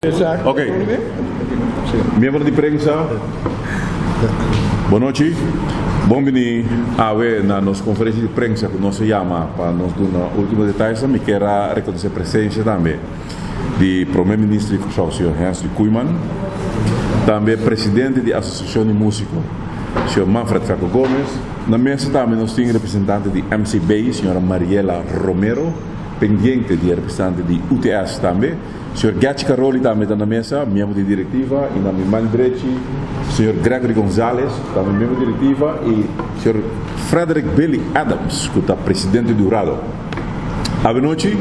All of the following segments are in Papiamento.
Ok. Miembro di prensa, bon nochi. Bon bini awe na nos conferencia di prensa cu nos a yama pa nos duna ultimo detayesnan. Mi kier a reconoce presencia tambe di Prome Minister di Kòrsou, señor Hensley Koeiman, tambe Presidente di Asociacion di Musico, señor Manfred Fecco Gomez. Na mesa tambe nos tin representante di MCB, señora Mariela Romero, pendiente di e representante di UTS tambe. Señor Getch Caroli tambe ta na mesa, miembro di directiva, y na mi man drechi señor Gregory Gonzalez, tambe miembro di directiva, y señor Frederick Billy Adams, cu ta presidente di hurado. Awenochi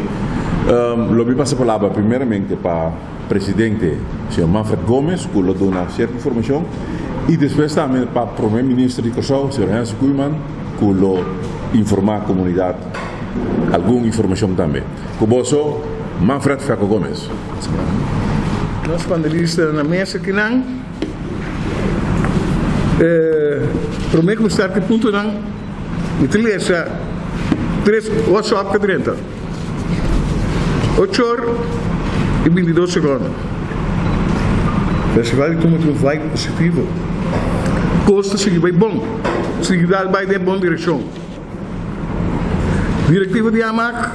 lo mi pasa palabra primeramente pa presidente señor Manfred Gomez, cu lo duna cierto informacion, y despues tambe pa prome minister di Corsou, señor Hensley Koeiman, cu lo informa comunidad algun informacion tambe. Ku boso, Manfred Flaco Gomez. Nos panelista na mesa akinan. Prome ku mi start e puntonan, mi ta lesa tres WhatsApp ku a drenta. Ocho or i bintidos sekondo. Festival di Tumba tin un vibe positivo. Kos ta sigui bai bon. Sigui dal bai den bon direkshon. Direktiva di Amak,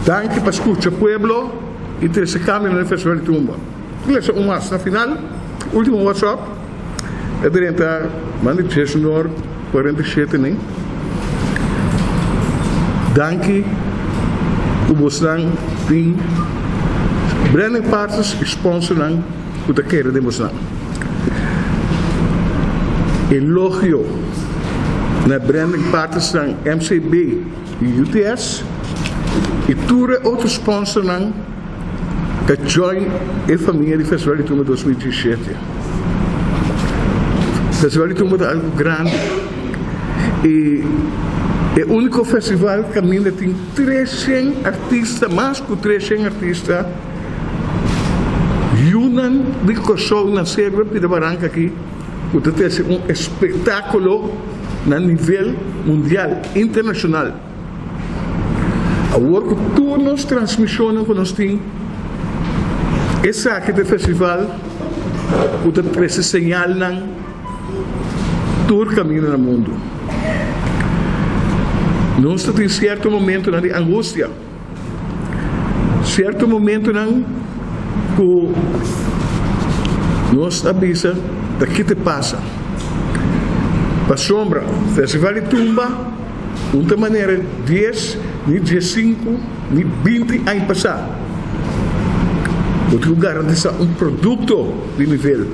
danki pa skucha pueblo i trese kambio na e Festival di Tumba. Lesa un mas na final, ultimo WhatsApp e drenta manda diesunor 47 nen. Danki ku bosnan tin branding partners i sponsornan ku ta kere den bosnan. Elogio na branding partnersnan MCB i UTS i tur e otro sponsornan ta join e famia di Festival di Tumba 2017. Festival di Tumba ta algu grandi i e uniko festival kaminda tin 300 artista, mas ku 300 artista. Yunan di Kòrsou na Serbia pida baranka aki ku ta trese un espektákulo na nivel mundial, internashonal. Awor ku tur nos transmishonnan ku nos tin, esaki ta e festival ku ta trese señalnan tur kaminda na mundu. Nos ta tin sierto momentonan di angustia. Cierto momentonan cu nos a bisa ta ki te pasa. Pasobra Festival di Tumba un ta manera dies ni diescinco ni binti aña pasa. Bo tin cu garantisa un producto di nivel.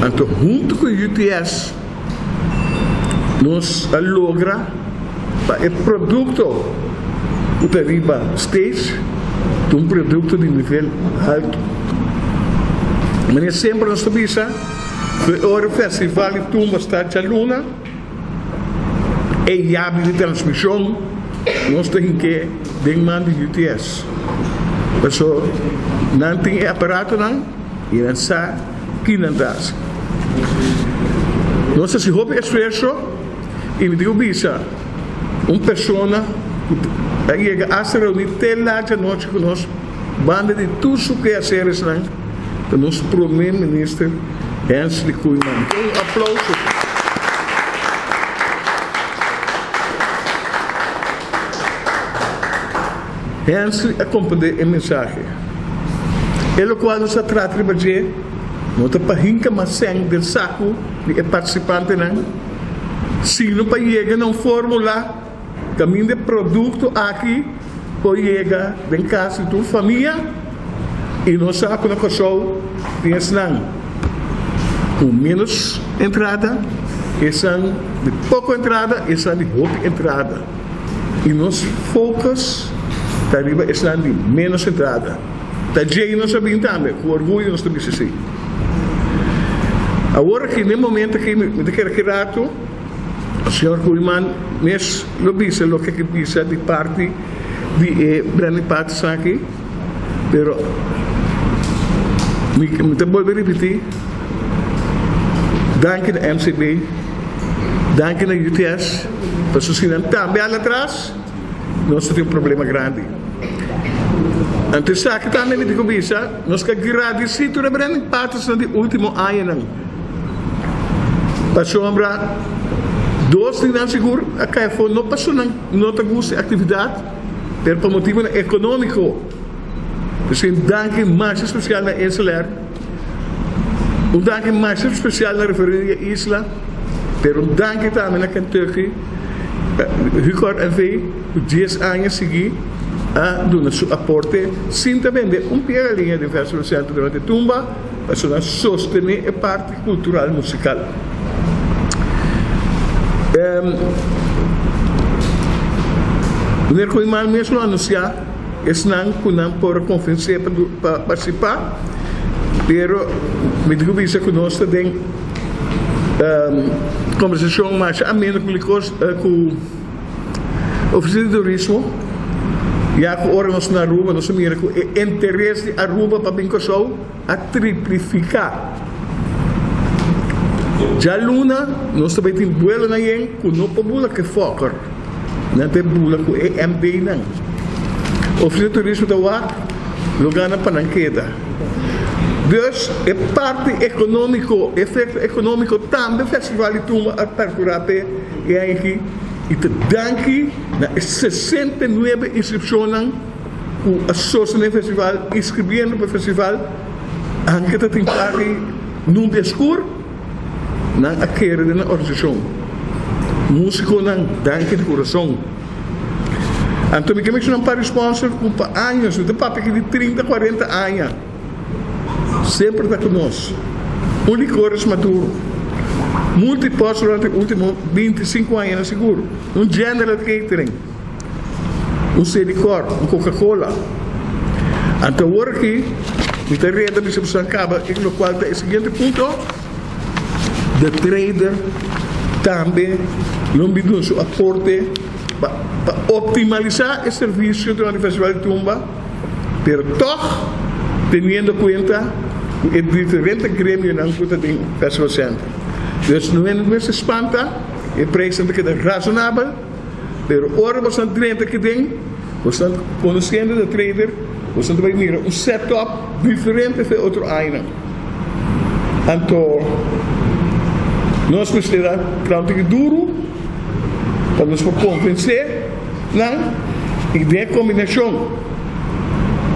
Anto hunto cu UTS Nos a logra pa e produkto ku ta riba stage ta un produkto di nivel haltu. Manera semper nos ta bisa ku e ora festival di tumba sta djaluna, e yabi di transmishon nos ta hink'é den man di UTS. Pasobra nan tin e aparatonan i nan sa. Ki nan ta hasi? Nos hasi hopi esfuerso i mi tin ku bisa un persona ku a yega asta reuní te laat anochi ku nos banda di tur su keaseresnan ta nos Prome Minister Hensley Koeiman. Un aplauso. Hensley a komprendé e mensahe. E lokual nos ta trata riba dje no ta pa hinka mas sèn den saku di e partisipantenan, sino pa yega na un fórmula kaminda e produkto aki por yega den kas di tur famia i nos sa ku na Kòrsou tin esnan ku ménos entrada, esnan di poko entrada i esnan di hopi entrada. I nos focus ta riba esnan di menos entrada. Ta djei nos a bin tambe, ku orguyo nos ta bisa esei. Awor aki, n'e momento aki, mi ta kere ki rato señor Koeiman mes lo bisa loke ke bisa di parti di e Branding Parties aki, pero mi mi ta bolbe ripiti, danki na MCB, danki na UTS. Pasobra si nan tambe hala atras, nos ta tin un problema grandi. Anto esaki tambe mi tin ku bisa, nos ka gradisí tur e branding partnersnan di último añanan. Pasobra dos di nan sigur a kai afó no pasobra nan no ta gusta e aktividat, pero pa motibunan ekonómiko. P'esei un danki masha spesial na Insel Air, un danki masha spesial na Refineria Isla, pero un danki tambe na Kentucky Hucor NV ku dies aña sigui a duna su aporte sin ta bende un pia galiña den Festival Center durante Tumba pasobra nan sostené e parti kultural musikal. Meneer Koeiman mes lo anunsiá esnan ku nan por a konvensé pa partisipá, pero mi tin ku bisa ku nos ta den kombersashon masha ameno ku ku Ofisina di Turismo, ya ku ora nos na Aruba nos a mira ku e interes di Aruba pa bin Kòrsou a triplifiká. Djaluna nos ta bai tin buelonan yen ku no por bula ku e Fokker, nan ta bula ku e MB-nan. Ofisina di Turismo ta wak lugánan pa nan keda. Dus e parti ekonómiko, efekto ekonómiko tambe Festival di Tumba a perkurá p'e e aña aki i ta danki na e 69 inskripshonnan ku a sostené e festival, inskribendo pa e festival, anke ta tin parti nubia skur, nan a kere den nan organisashon. Músikonan, danki di kurason. Anto mi ke menshoná un par di sponsor ku pa años, mi ta papia aki di trinta, kuarenta aña, semper ta ku nos. Un Licores Maduro, Multipost durante ultimo 25 añanan sigur, un General Catering, un Selikor, un Coca Cola. Anto awor aki mi ta reda bisa boso a kaba e lokual ta e siguiente punto. The Trader tambe lo bin duna su aporte pa pa optimalisá e servisio durante e Festival di Tumba, pero tòg teniendo kuenta ku e diferente gremionan ku ta den Festival Center. Dus no hende mester spanta, e preisnan ta keda rasonabel. Pero ora boso a drenta aki den, boso ta konosiendo The Trader, boso ta bai mira un setup diferente fe otro añanan. Anto nos mester a traha un tiki duru pa nos por konvensé nan i den e kombinashon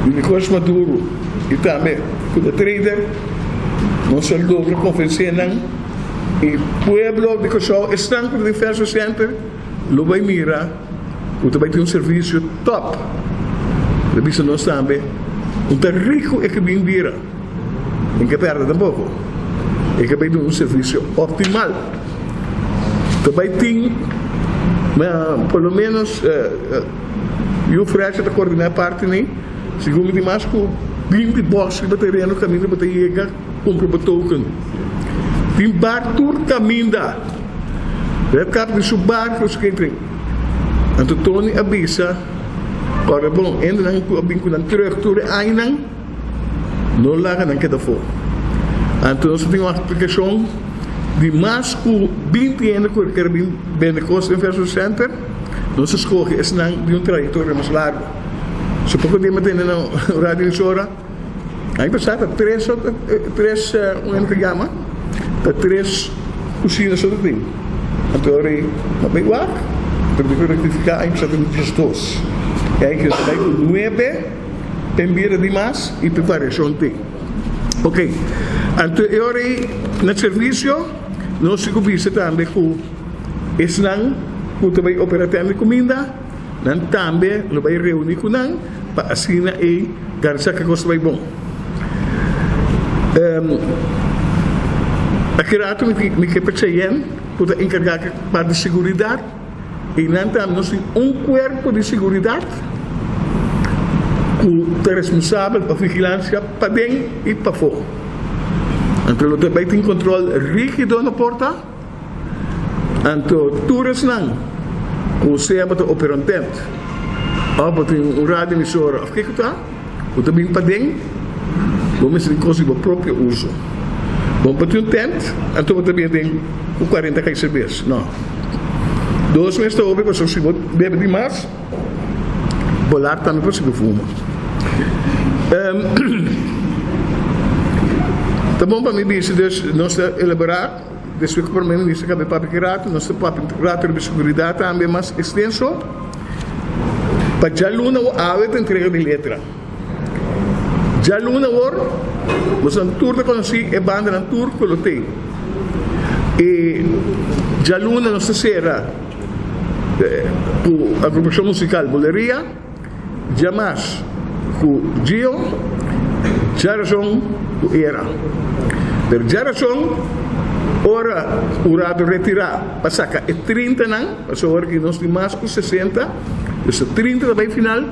di Nicolas Maduro i tambe ku The Trader nos a logra konvensé nan. E pueblo di Kòrsou, esnan ku ta den Festival Center lo bai mira ku ta bai tin un servisio tòp. Ta bisa nos tambe ku ta riku e ke bin bira, e ke pèrdè tampoko. E ke bai duna un servisio optimal. Ta bai tin por lo ménos Yu Fresh ta koordiná e parti nei, segun mi tin mas ku 20 bòks riba tereno kaminda bo ta yega. Kumpra bo token. Tin bar tur kaminda. Red Carpet tin su bar ku su catering. Anto Tony a bisa, Kòrda bon, hendenan ku a bin ku nan trùk tur e añanan, no laga nan keda afó. Anto nos a tin un aplikashon di mas ku 20 hende ku a kere bin bende kos den Festival Center. Nos a skohe esnan di un trayektoria mas largu. So poko dia mi a tende na un radio emisora. Aña pasá ta tres tres un hende ta yama ta tres kusina so ta tin. Anto ora ei no bai wak pero mi por rektifiká aña pasá ta tin 12. E aña aki nos ta bai ku nuebe ten bira di mas i tin variashon tin. Ok anto e ora ei na servisio nos tin ku bisa tambe ku esnan ku ta bai operá tèn di kuminda. Nan tambe lo bai reuní ku nan pa asina ei garantisa ku e kos ta bai bon. Aki ratu mi ke pa Cheyenne ku ta enkargá ku e parti di seguridat i nan tambe nos tin un kuerpo di seguridat ku ta responsabel pa vigilansia paden i pafó. Anto lo ta bai tin kontrol rígido na porta. Anto tur esnan ku sea bo ta opera un tent òf bo tin un radio emisora òf kiko ta, bo ta bin paden, bo mester tin kos di bo propio uso. Bo no por tin un tent anto bo ta bin aden ku kuarenta kai serbes, no. Dos mes ta hopi pasobra si bo bebe di mas, bo lat tambe por sigui fuma. Ta bon pa mi bisa dus nos ta elaborá despues ku Prome Minister kaba e papia ki rato nos ta papia un rato riba seguridat tambe mas ekstenso pa djaluna awor awe ta entrega di letra djaluna awor boso tur ta konosí e bandanan tur ku lo tin i djaluna nos ta sera ku agrupashon musikal Buleria. Djamas ku Gio, djarason ku Era. Pero djarason, ora hurado retirá pa saka e trintanan, pasobra ora ki nos tin mas ku sesenta, dus e trinta ta bai final,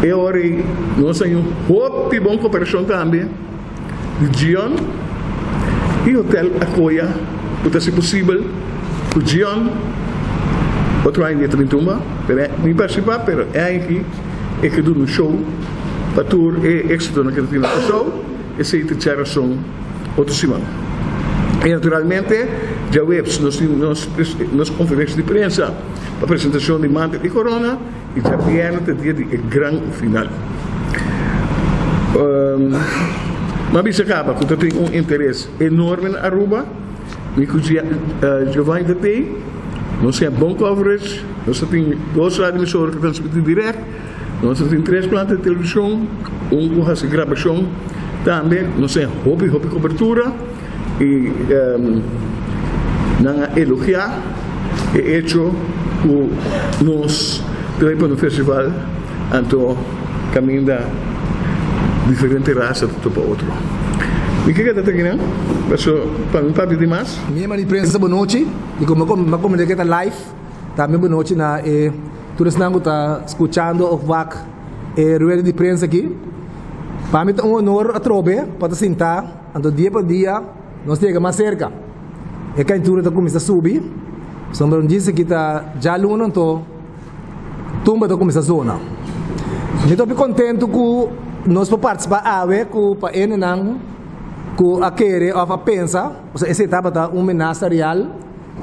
e ora ei nos a haña un hopi bon koperashon tambe di Gion i Hotel Akoya ku ta hasi posibel ku Gion otro aña mi ta bin tumba pero mi partisipá pero e aña aki e ke duna un show pa tur e éksitonan ke ta tin na Kòrsou esei ta djarason otro siman i naturalmente djaweps nos tin nos konferensia di prensa pa presentashon di Mantel i Korona. I djabièrnè ta dia di e gran final. M'a bisa kaba ku ta tin un interes enorme na Aruba. Mi ku Giovanni ta tei. Nos tin bon coverage. Nos ta tin dos radio emisora ku ta transmití dirèkt. Nos ta tin tres planta di televishon, un ku hasi grabashon tambe. Nos tin hopi hopi kobertura. I nan a elogiá e echo ku nos ta bai pone un festival anto kaminda diferente rasa ta topa otro. Mi ke keda ta kinan, paso pa mi papia di mas. Miembro di prensa bo nochi y como a comprende ke ta live tambe bo nochi na e tur esnan ku ta skuchando of wak e rueda di prensa aki. Pa mi ta un honor atrobe pa ta sinta. Anto dia pa dia nos ta yega mas serka. E kaintura ta kuminsá subi, pasobra un djis aki ta djaluna anto tumba ta kuminsá zona. Mi ta hopi kontentu ku nos por partisipá awe ku pa hendenan ku a kere òf a pensa, pasobra esei tabata un menasa real,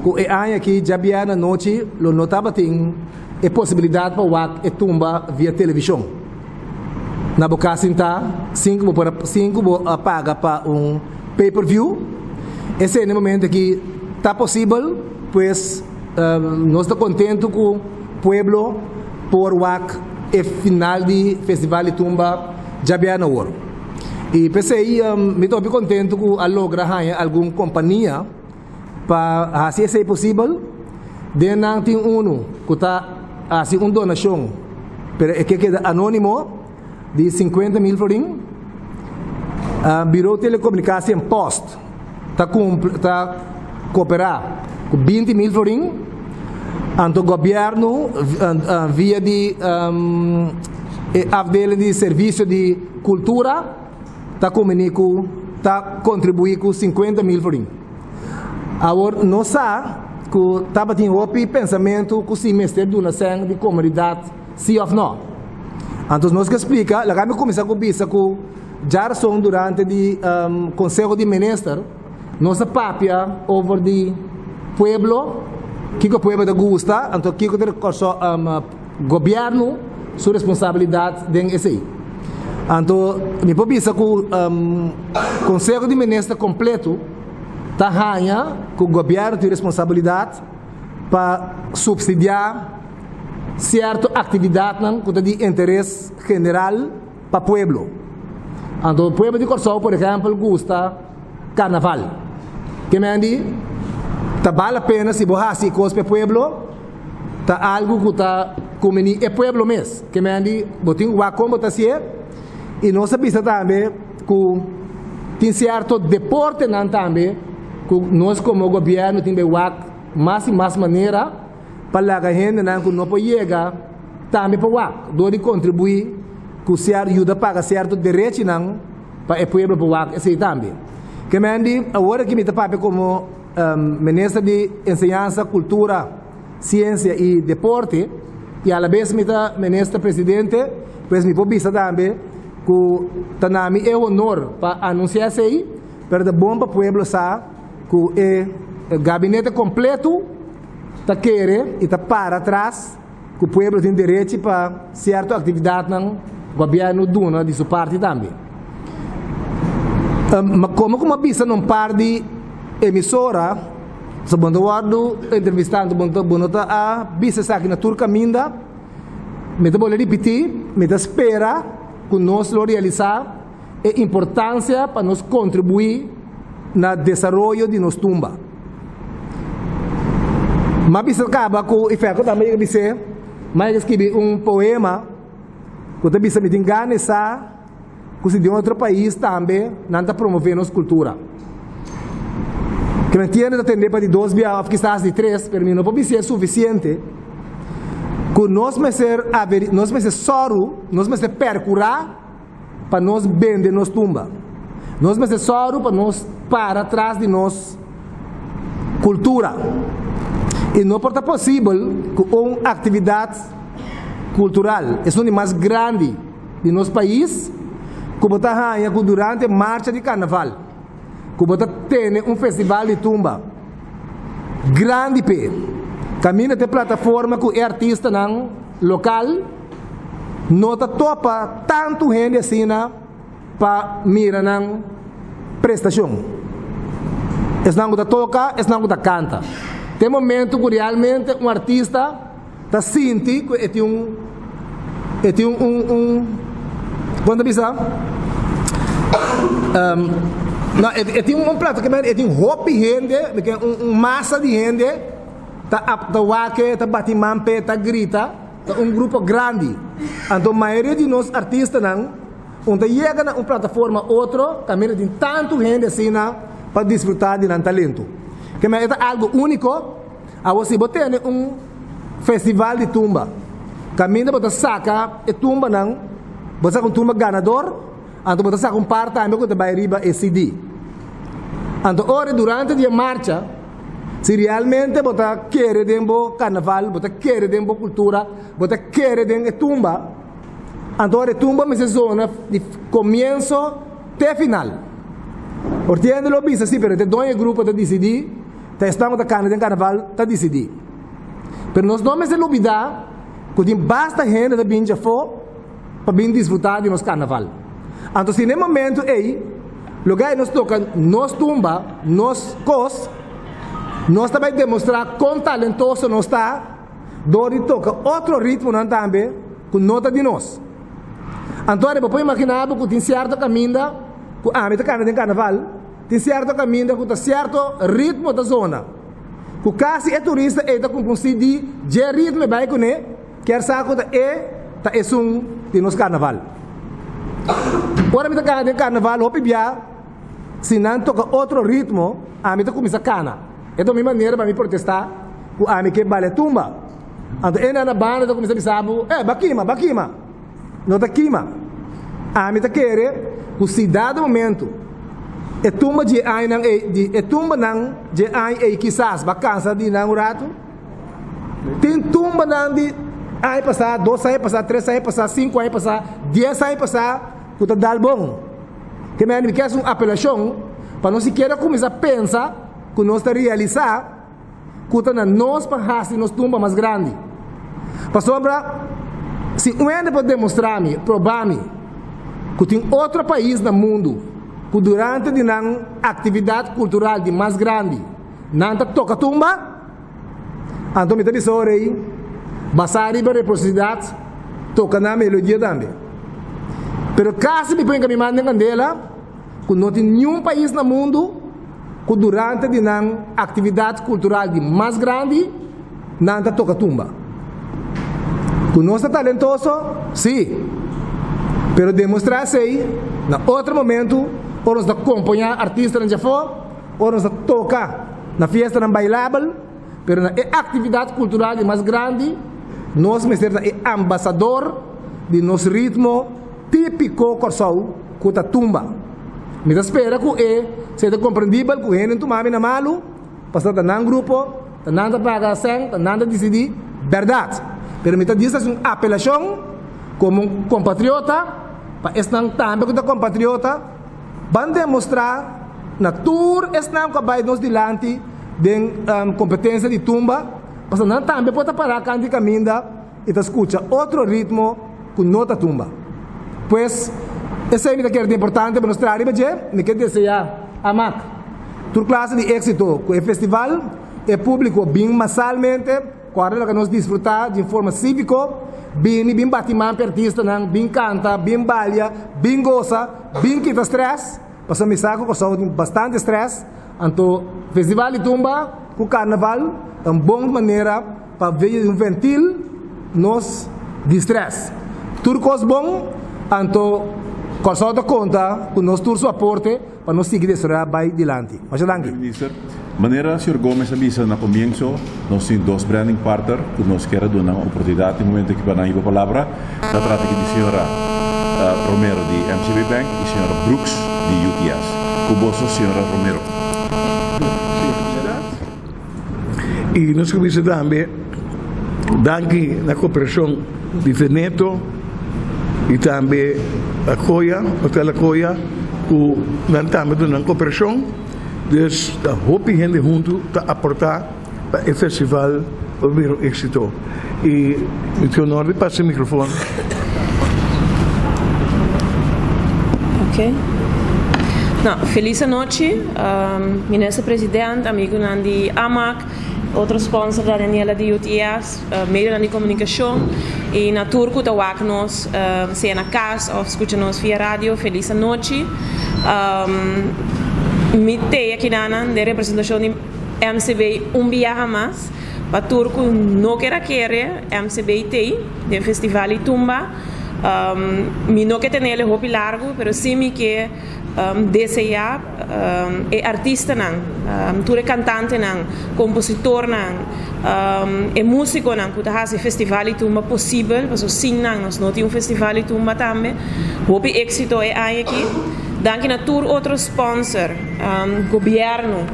ku e aña aki djabièrnè anochi lo no tabatin e posibilidat pa wak e tumba via televishon. Na bo kas sintá sin ku bo por a sin ku bo a paga pa un pay per view. Esei na e momento aki ta posibel, pues nos ta kontentu ku pueblo por wak e final di Festival di Tumba djabièrnè awor. I p'esei mi ta hopi kontentu ku a logra haña algun kompania. Pa hasi esei posibel, den nan tin unu ku ta hasi un donashon, pero e ke keda anónimo, di 50.000 florin. Bureau Telecomunicatie en Post ta kumpli ta koperá ku 20.000 florin. Anto gobièrnu via di e afdeling di servisio di kultura ta kumini ku ta kontribuí ku 50.000 florin. Awor nos sa ku tabatin hopi pensamentu ku si mester duna sèn di komunidat si òf nò. Anto nos ke splika, laga mi kuminsá ku bisa ku djarason durante di konseho di minister nos a papia over di pueblo, kiko pueblo ta gusta, anto kiko ta Kòrsou gobièrnu su responsabilidat den esei. Anto mi por bisa ku Konseho di Minister kompleto ta haña ku gobièrnu tin responsabilidat pa supsidiá sierto aktividatnan ku ta di interes general pa pueblo. Anto pueblo di Kòrsou por ehèmpel gusta karnaval. Ke men di ta bal la pena si bo hasi kos pa e pueblo. Ta algu ku ta kumini e pueblo mes. Ke men di bo tin ku wak kon bo ta hasié. I nos a bisa tambe ku tin sierto deportenan tambe ku nos komo gobièrnu tin bai wak mas i mas manera pa laga hendenan ku no por yega tambe por wak dor di kontribuí ku sierto yuda paga sierto derechinan pa e pueblo por wak esei tambe. Ke men di awor aki mi ta papia komo. Minister di Enseñansa, Kultura, Siensia i Deporte i alabes mi ta Minister Presidente, pues mi por bisa tambe ku ta na mi e honor pa anunsia esei, pero ta bon pa pueblo sa ku e gabinete kompleto ta kere i ta para tras ku pueblo tin derechi pa sierto aktividatnan. gobièrnu duna di su parti tambe. Ma komo ku mi a bisa na un par di emisora, so bo no ta wòrdu entrevistá, anto bo no ta a bisa esaki na tur kaminda, mi ta bolbe ripití, mi ta spera ku nos lo realisá e importansia pa nos kontribuí na desaroyo di nos tumba. Mi a bisa kaba ku e fèko tambe yega bis'é, mi a yega skibi un poema ku ta bisa mi tin gana e sa ku si den otro pais tambe nan ta promové nos kultura. Ke mi entiende ta tende pa di dos bia òf kisas di tres, pero mi no por bis'é sufisiente ku nos mester nos mester sòru, nos mester pèrkurá pa nos bende nos tumba. Nos mester sòru pa nos para tras di nos kultura. I no por ta posibel ku un aktividat kultural, esun di mas grandi di nos pais, ku bo ta haña ku durante marcha di karnaval, ku bo ta tene un festival di tumba grandi p'e, kaminda ta e plataforma ku e artistanan lokal no ta topa tantu hende asina pa mira nan prestashon. Esnan ku ta toka, esnan ku ta kanta. Ta e momento ku realmente un artista ta sinti ku e tin un e tin un un kon ta bisa? No, e tin un plato ke e tin hopi hende, un masa di hende ta ta wak e, ta bati man p'e, ta grita. Ta un grupo grandi. Anto mayoria di nos artistanan un ta yega na un plataforma otro kaminda tin tantu hende asina pa disfrutá di nan talento. Kema e ta algu úniko. Awor si bo tene un festival di tumba kaminda bo ta saka e tumbanan, bo ta saka un tumba ganador, anto bo ta saka un par tambe ku ta bai riba e CD. Anto ora durante di e marcha. Si realmente bo ta kere den bo karnaval, bo ta kere den bo kultura, bo ta kere den e tumba, anto ora e tumba mester zona di komienso te final. Por tin hende lo bisa si, pero te doño e grupo ta disidí, ta esnan ku ta kanta den karnaval ta disidí. Pero nos no mester lubidá ku tin basta hende ta bin djafó pa bin disfrutá di nos karnaval. Anto si na e momento ei loke nos toka nos tumba, nos kos, nos ta bai demostrá kon talentoso nos ta dor di toka otro ritmonan tambe ku no ta di nos. Anto bo por imaginá bo ku tin sierto kaminda ku ami ta kanta den karnaval, tin sierto kaminda ku ta sierto ritmo ta zona, ku kasi e turista ei ta kumpra un CD dje ritmo e bai kuné, Kier sa ku ta e ta esun di nos karnaval. Ora mi ta kana den karnaval hopi bia si nan toka otro ritmo ami ta kuminsá kana. E ta mi manera pa mi protestá ku ami ke balia tumba. Anto e nan na banda ta kuminsá bisa bo, eh ba kima, ba kima. No ta kima. Ami ta kere ku si dado momento e tumba dje añanan ei, di e tumbanan dje aña ei kisas ba kansa di nan un ratu, Tin tumbanan di aña pasá, dos aña pasá, tres aña pasá, sinku aña pasá, dies aña pasá ku ta dal bon. Ke manera mi ke hasi un apelashon pa nos sikiera kuminsá pensa ku nos ta realisá ku ta na nos pa hasi nos tumba mas grandi. Pasobra si un hende por demostrá mi, probá mi ku tin otro pais na mundu ku durante di nan aktividat kultural di mas grandi nan ta toka tumba, Anto mi ta bisa ora ei, basá riba reprosidat, toka nan melodia tambe. Pero kasi mi pone mi man den kandela ku no tin niun pais na mundu ku durante di nan aktividat kultural di mas grandi nan ta toka tumba. Ku nos ta talentoso? Sí. Pero demostrá esei na otro momentu ora nos ta kompañá artistanan djafó. Ora nos ta toka na fiestanan bailabel, pero na e aktividat kultural di mas grandi, nos mester ta e ambasador di nos ritmo típiko Kòrsou ku ta tumba. Mi ta spera ku e ser ta komprendibel ku hende no tuma mi na malu, pasobra ta nan grupo, ta nan ta paga sèn, ta nan ta disidí, bèrdat. Pero mi ta disa hasi un apelashon komo un kompatriota pa esnan tambe ku ta kompatriota, Ban demostrá na tur esnan ku a bai nos dilanti den kompetensia di tumba, pasobra nan tambe por ta pará kant di kaminda i ta skucha otro ritmo ku no ta tumba. Pues, esei mi ta kere ta importante pa nos traha riba dje. Mi ke deseá Amak tur klase di éksito ku e festival. E públiko bin masalmente, kòrda loke nos disfrutá di un forma síviko, bini bin bati man pa e artistanan, bin kanta, bin balia, bin gosa, bin kita strès, pasobra mi sa ku Kòrsou tin bastante strès, anto festival di tumba ku karnaval ta un bon manera pa via di un ventil nos di strès. Tur kos bon, anto Kòrsou ta konta ku nos tur su aporte pa nos sigui desaroyá bai dilanti. Masha danki. Minister, manera señor Gomez a bisa na comienzo, nos tin dos branding partner cu nos kier a duna un oportunidad den momento aki pa nan hiba palabra. Ta trata aki di señora Romero di MCB Bank y señora Brooks di UTS. Cu boso señora Romero. Y nos ke bisa tambe danki na cooperacion di Veneto y tambe Acoya, Hotel Acoya cu nan tambe duna nan cooperacion. Dus ta hopi hende hunto ta aporta pa e festival por bira un exito. Y mi tin honor di pasa e microfoon. Ok. No, felis anochi, Minister President, amigunan di AMAC, otro sponsor Daniela di UTS, medionan di komunikashon i na tur ku ta wak nos sea na kas òf skucha nos via radio, felis anochi. Mi t'ei akinanan den representashon di MCB un biaha mas. Pa tur ku no ker a kere, MCB t'ei den Festival di Tumba. Mi no ke tenel e hopi largu, pero si mi ke deseá e artistanan, tur e kantantenan, kompositornan, e músikonan ku ta hasi Festival di Tumba posibel, pasobra sin nan nos no tin un Festival di Tumba tambe. Hopi éksito e aña aki. Danki na tur otro sponsor, gobièrnu.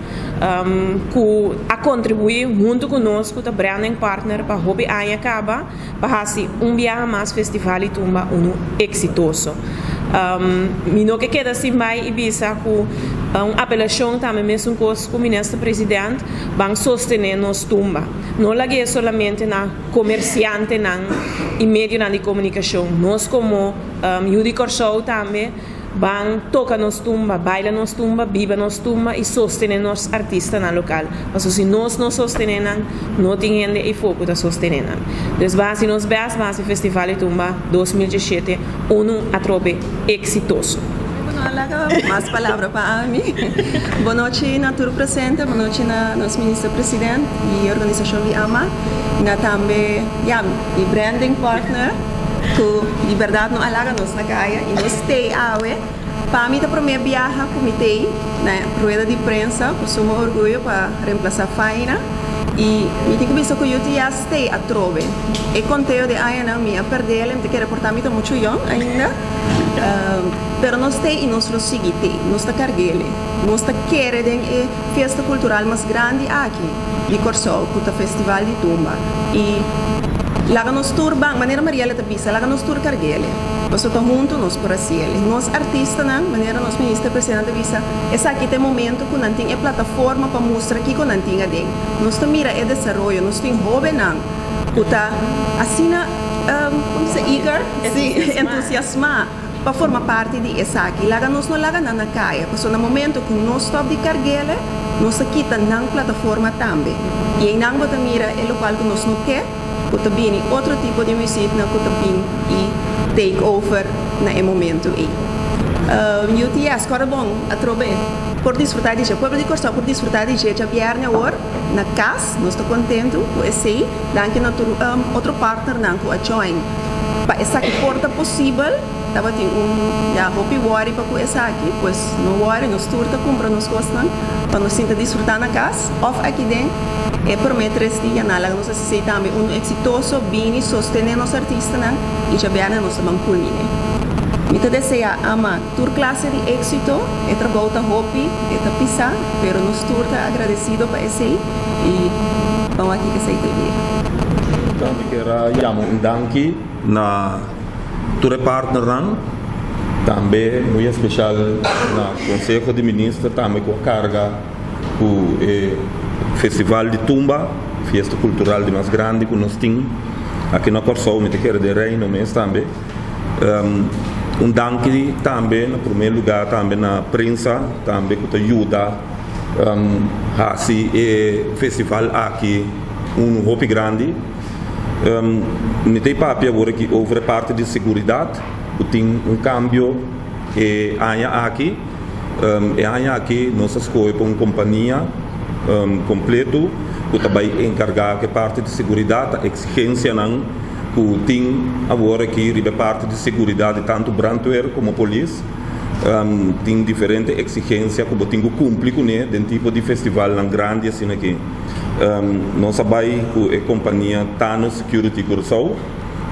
Ku a kontribuí huntu ku nos ku ta branding partner pa hopi aña kaba pa hasi un biaha mas Festival di Tumba unu eksitoso. Mi no ke keda sin bai i bisa ku un apelashon tambe mesun kos ku Minister President ban sostené nos tumba. No lag'é solamente na komersiantenan i medionan di komunikashon. Nos komo yu di Kòrsou tambe. Ban toka nos tumba, baila nos tumba, biba nos tumba i sostené nos artistanan lokal. Pasobra si nos no sostené nan, no tin hende eifó ku ta sostené nan. Dus ban hasi nos bèst, ban hasi Festival di Tumba 2017 unu atrobe eksitoso. Bo no a laga mas palabra pa ami. Bon nochi na tur presente, bon nochi na nos Minister President i organisashon di ama, na tambe ya mi branding partner. Ku di bèrdat no a laga nos na kaya i nos stay awe. Pa mi ta promé biaha ku mi tei na rueda di prensa ku sumo orguyo pa remplasá Faina i mi tin ku bisa ku yu tin ya stay atrobe. E konteo di añanan mi a pèrdel, mi ta kere portá mi ta muchu yòn ainda, pero nos tei i nos lo sigui tei. Nos ta karg'el. Nos ta kere den e fiesta kultural mas grandi aki di Kòrsou ku ta Festival di Tumba i laga nos tur ban, manera Mariela ta bisa, laga nos tur karg'el, pasobra ta huntu nos por hasiel. Nos artistanan, manera nos Minister Presidente ta bisa, esaki ta e momento ku nan tin e plataforma pa mustra kiko nan tin aden. Nos ta mira e desaroyo, nos tin hóbennan ku ta asina, komo ta bisa, eager, si, entusiasmá. Pa forma parti di esaki, laga nos no laga nan na kaya, pasobra na momento ku nos stòp di karg'ele, nos ta kita nan plataforma tambe. I einan bo ta mira e lokual ku nos no ke, ku ta bini otro tipo di muzieknan ku ta bin i take over na e momento ei. UTS, kòrda bon, atrobe por disfrutá di dje. Pueblo di Kòrsou por disfrutá di dje djabièrnè awor na kas. Nos ta kontentu ku esei. Danki na tur otro partnernan ku a join. Pa esaki por ta posibel, tabatin un ya hopi wòri pa ku esaki, pues no wòri, nos tur ta kumpra nos kosnan pa nos sinta disfrutá na kas òf aki den e promé tres dia. Nan laga nos hasi esei tambe unu eksitoso, bini sostené nos artistanan i djabièrnè nos ta ban kulminé. Mi ta deseá ama tur klase di éksito, e trabou ta hopi, e ta pisá, pero nos tur ta agradesido pa esei i ban wak kiko esei ta bira. Mi kier a yama un danki na tur e partnernan, tambe muy especial na Conseho di Minister tambe cu a carga cu e Festival di Tumba, fiesta cultural di mas grandi cu nos tin aki na Corsou, mi ta kere den Reino mes tambe. Un danki tambe na promé lugá tambe na prensa tambe ku ta yuda hasi e festival aki unu hopi grandi. Mi ta papia awor aki over e parti di seguridat ku tin un kambio e aña aki. E aña aki nos a skohe pa un kompania kompleto ku ta bai enkargá ku e parti di seguridat, ta eksigensianan ku tin awor aki riba e parti di seguridat di tantu brandweer komo polis. Tin diferente eksigensia ku bo tin ku kumpli kuné den tipo di festivalnan grandi asina aki. Nos a bai ku e kompania Tano Security Curaçao,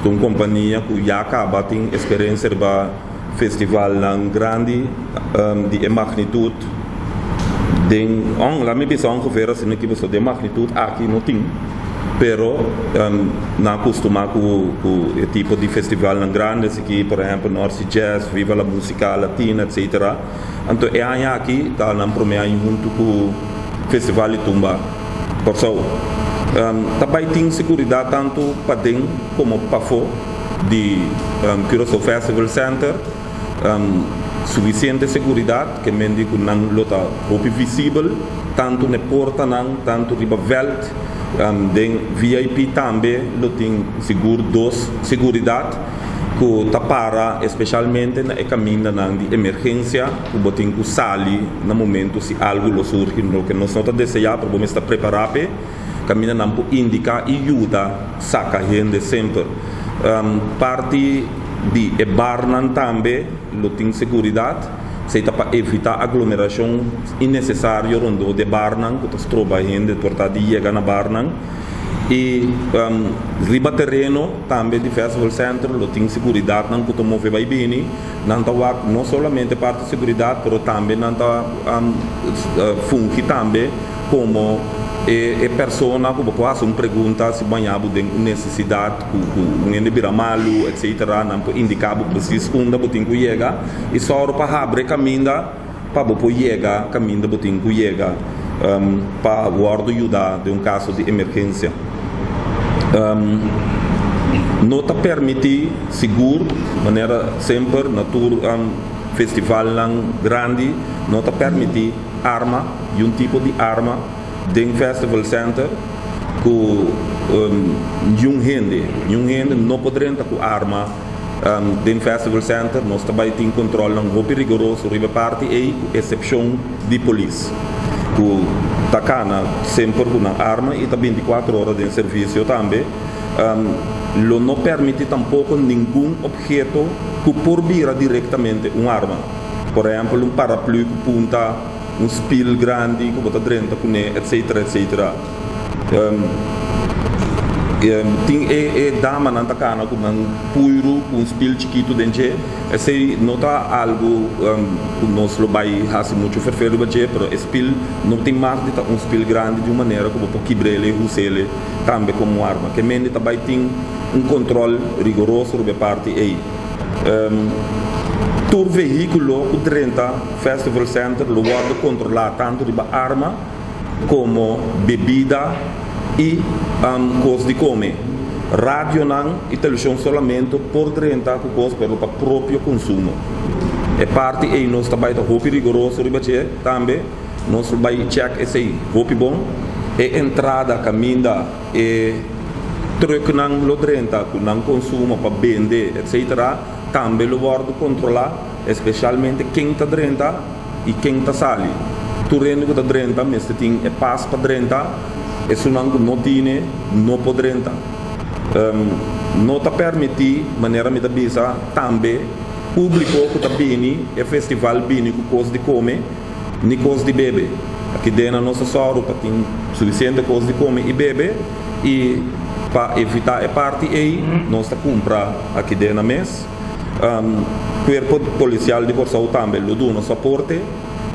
ta un kompania ku ya kaba tin eksperensia riba Festivalnan grandi di e magnitut den on laat mi bisa ongeveer asina ki pasobra den magnitut aki no tin pero nan a kustumá ku ku e tipo di festivalnan grandi asiki por ehèmpel North Sea Jazz, Viva la Musica Latina etcetera anto e aña aki ta nan promé aña huntu ku Festival di Tumba Kòrsou ta bai tin seguridat tantu paden komo pafó. Di Curaçao Festival Center sufisiente seguridat ke men di ku nan lo ta hopi visibel tantu na e portanan tantu riba vèlt den VIP tambe lo tin sigur dos seguridat ku ta para espeshalmente na e kamindanan di emergensia ku bo tin ku sali na momentu si algu lo surgi loke nos no ta deseá pero bo mester prepará p'e. Kaminda nan por indiká i yuda saka hende semper. Parti di e barnan tambe lo tin seguridat, esei ta pa evitá aglomerashon innesesario rondó di e barnan ku ta stroba hende por ta di yega na barnan. I riba tereno tambe di Festival Center lo tin seguridatnan ku ta move bai bini. Nan ta wak no solamente parti seguridat pero tambe nan ta fungi tambe. Komo e persona ku bo por hasi un pregunta si bo haña bo den un nesesidat ku ku un hende bira malu etsetera nan por indiká bo presis unda bo tin ku yega i sòru pa habri e kaminda pa bo por yega kaminda bo tin ku yega pa wòrdu yuda den un kaso di emergensia. No ta permití sigur manera semper na tur festivalnan grandi no ta permití. Arma, y un tipo di arma den Festival Center cu niun hende, niun hende no por drenta cu arma den Festival Center. Nos ta bay tin controlnan hopi rigoroso riba e parti ey cu excepcion di polis cu ta cana semper cu nan arma y ta binticuatro ora den servicio tambe. Lo no permiti tampoco ningun obheto cu por bira directamente un arma. Por ehèmpel un paraplü ku punta, un spil grandi ku bo ta drenta kuné, etsetera, etsetera. Tin e e damanan ta kana ku nan puiru ku un spil chikitu den dje. Esei no ta algu ku nos lo bai hasi muchu ferfer riba dje, pero e spil no tin mag di ta un spil grandi di un manera ku bo por kibr'el i hus'el tambe komo arma. Ke mende ta bai tin un kontròl rigoroso riba e parti ei. Tur vehíkulo ku drenta Festival Center lo wòrdu kontrolá tantu riba arma komo bebida i kos di kome. Radionan i televishon solamente por drenta ku kos pero pa propio konsumo. E parti ei nos ta bai ta hopi rigoroso riba dje tambe. Nos lo bai chèk esei hopi bon. E entrada kaminda E trucknan lo drenta cu nan consumo pa bende etc. Tambe lo wordo controla, especialmente ken ta drenta y ken ta sali. Tur hende cu ta drenta mester tin e pas pa drenta, esunnan cu no tine no por drenta. No ta permiti, manera mi ta bisa, tambe publico cu ta bini e festival bini cu cos di come. Ni kos di bebe. Aki dena nos a sòru pa tin sufisiente kos di kome i bebe i pa evitá e parti ei nos ta kumpra aki dena mes. Kuerpo Polisial di Kòrsou tambe lo duna su aporte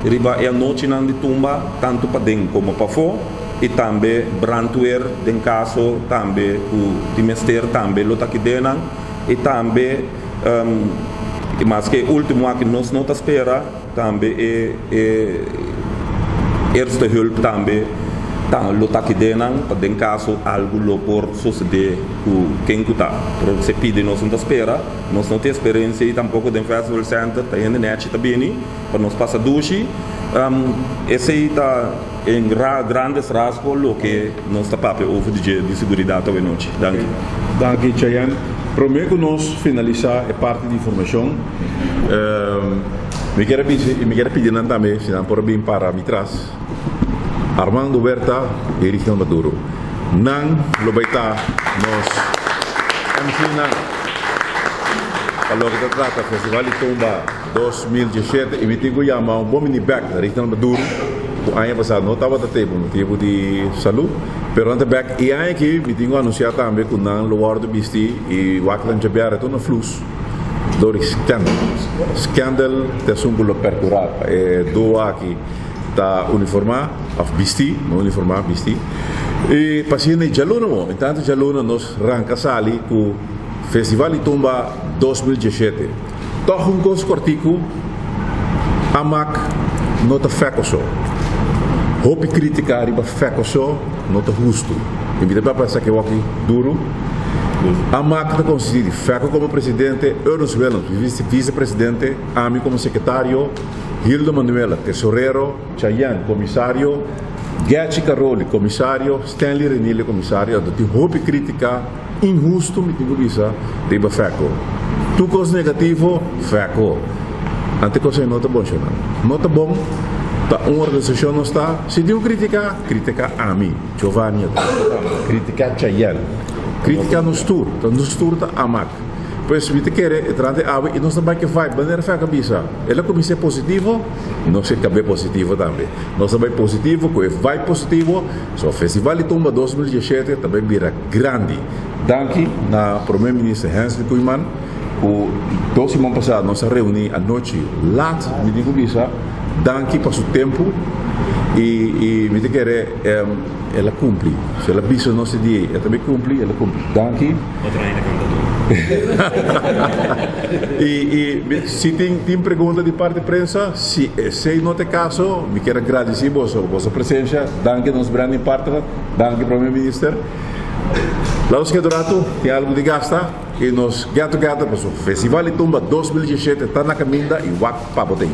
riba e anochinan di tumba tantu paden komo pafó i tambe brandweer den kaso tambe ku tin mester tambe lo ta aki denan i tambe maske e último aki nos no ta spera. Tambe e e eerste hulp tambe Ta lo ta ki den nan pa den kaso algu lo por sosodé ku ken ku ta. Pero se pidi nos no ta spera, nos no tin eksperensia i tampoko den Festival Center ta hende nèchi ta bini pa nos pasa dushi. Esei ta en grandes rasgo loke nos ta papia over di dje di seguridat awenochi. Danki. Danki Chayenne. Promé ku nos finalisá e parti di informashon, mi kier a bisa i mi kier a pidi nan tambe si nan por a bin para mi tras. Armando Huerta y Rigel Maduro. Nan lo bay ta nos MC nan pa loke ta trata Festival di Tumba 2017 y mi tin cu yama un bon mini bek Rigel Maduro cu aña pasa no tabata te por motibo di salud pero nan ta bek y aña aki mi tin cu anuncia tambe cu nan lo wordo bisti y wak nan djabiara tur na flus dor di Scandal. Scandal ta esun cu lo percura pa e duo aki. Ta uniformá òf bistí, no uniformá, bistí. I pa asina e djaluna bo. Entanto djaluna nos ranka sali ku Festival di Tumba 2017. Tòg un kos kòrtiku, Amak no ta fèko so. Hopi krítika riba fèko so no ta hustu. I mi ta papia esaki awor aki duru. Amak ta konsistí di fèko komo presidente, Ernst Willems, visepresidente, ami komo sekretario, Hildo Manuela, tesorero, Chayanne, komisario, Getchy Caroli, komisario, Stanley Renilio, komisario, anto tin hopi kritika inhusto mi tin ku bisa riba Fecco. Tur kos negativo, Fecco. Anto e kos ei no ta bon shonal. No ta bon pa un organisashon nos ta, si tin un kritika, kritika ami, Giovanni, kritika Chayanne, kritika nos tur, ta nos tur ta amak. Pues mi ta kere e trante awe i nos ta bai ke vibe manera Fecco a bisa. El a kumins'é positivo, nos ke kab'é positivo tambe. Nos ta bai positivo ku e vibe positivo, so Festival di Tumba 2017 ta bai bira grandi. Danki na Prome Minister Hensley Koeiman ku dos siman pasá nos a reuní anochi lat, mi tin ku bisa danki pa su tempu i i mi ta kere el a kumpli. Si el a bisa nos e dia ei e ta bai kumpli, el a kumpli. Danki. Otro aña ta canta tur. Y y si tin tin pregunta di parti prensa, si esey no ta e caso, mi kier a gradici boso boso presencia. Danki nos branding partner, danki Prome Minister. Laat nos keda un rato, tin algo di gasta y nos get together pasobra Festival di Tumba 2017 ta na caminda y wak pa bo ta ey.